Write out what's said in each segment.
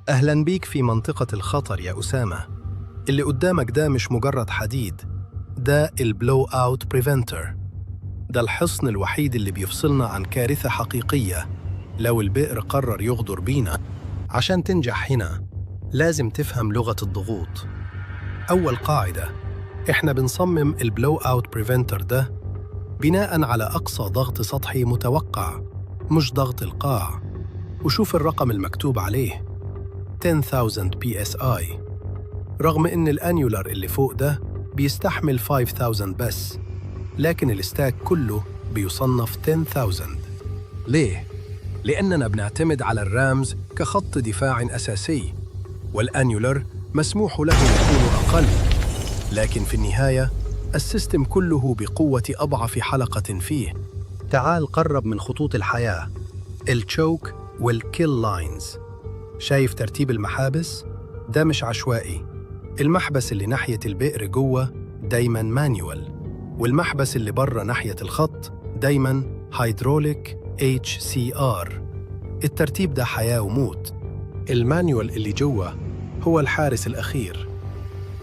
أهلا بيك في منطقة الخطر يا أسامة. اللي قدامك ده مش مجرد حديد، ده ال blowout preventer. ده الحصن الوحيد اللي بيفصلنا عن كارثة حقيقية لو البئر قرر يغدر بينا. عشان تنجح هنا لازم تفهم لغة الضغوط. أول قاعدة: إحنا بنصمم ال blowout preventer ده بناء على أقصى ضغط سطحي متوقع، مش ضغط القاع. وشوف الرقم المكتوب عليه، 10,000 PSI، رغم إن ال annular اللي فوق ده بيستحمل 5000 بس، لكن ال stack كله بيصنف 10,000. ليه؟ لأننا بنعتمد على ال rams كخط دفاع أساسي، وال annular مسموح له يكون أقل، لكن في النهاية ال system كله بقوة أضعف حلقة فيه. تعال قرب من خطوط الحياة، ال choke وال kill lines. شايف ترتيب المحابس؟ ده مش عشوائي. المحبس اللي ناحية البئر جوه دايما manual، والمحبس اللي بره ناحية الخط دايما hydraulic HCR. الترتيب ده حياة وموت. ال manual اللي جوه هو الحارس الأخير.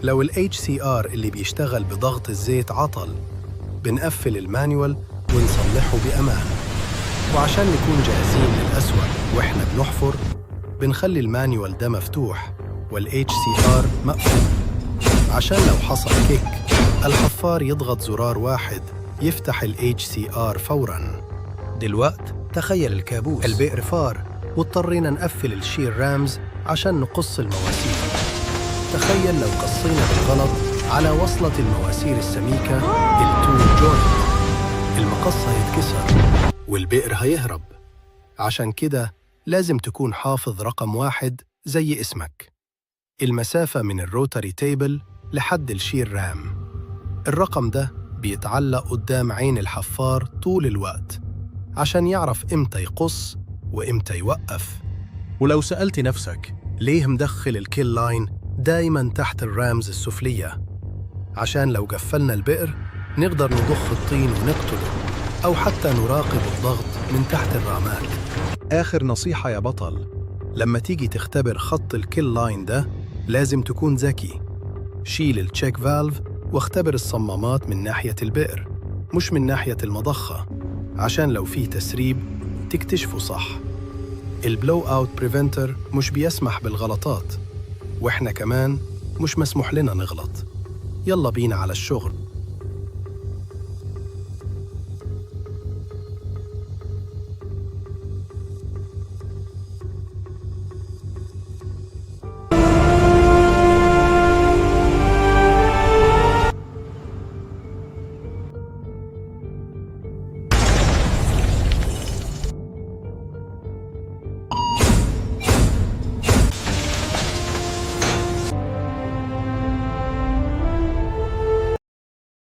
لو ال HCR اللي بيشتغل بضغط الزيت عطل، بنقفل ال manual ونصلحه بأمان. وعشان نكون جاهزين للأسوأ وإحنا بنحفر، بنخلي ال manual ده مفتوح وال HCR مقفول، عشان لو حصل kick الحفار يضغط زرار واحد يفتح ال HCR فوراً. دلوقت تخيل الكابوس: البئر فار واضطرينا نقفل ال shear rams عشان نقص المواسير. تخيل لو قصينا بالغلط على وصلة المواسير السميكة، ال tool joint، المقص هيتكسر والبئر هيهرب. عشان كده لازم تكون حافظ رقم واحد زي اسمك: المسافة من ال rotary table لحد ال shear ram. الرقم ده بيتعلق قدام عين الحفار طول الوقت عشان يعرف إمتى يقص وإمتى يوقف. ولو سألت نفسك ليه مدخل ال kill line دايما تحت ال rams السفلية؟ عشان لو قفلنا البئر نقدر نضخ الطين ونقتله، أو حتى نراقب الضغط من تحت الرامات. آخر نصيحة يا بطل: لما تيجي تختبر خط ال kill line ده لازم تكون ذكي. شيل ال check valve واختبر الصمامات من ناحية البئر، مش من ناحية المضخة، عشان لو فيه تسريب تكتشفه صح. ال blowout preventer مش بيسمح بالغلطات، واحنا كمان مش مسموح لنا نغلط. يلا بينا على الشغل.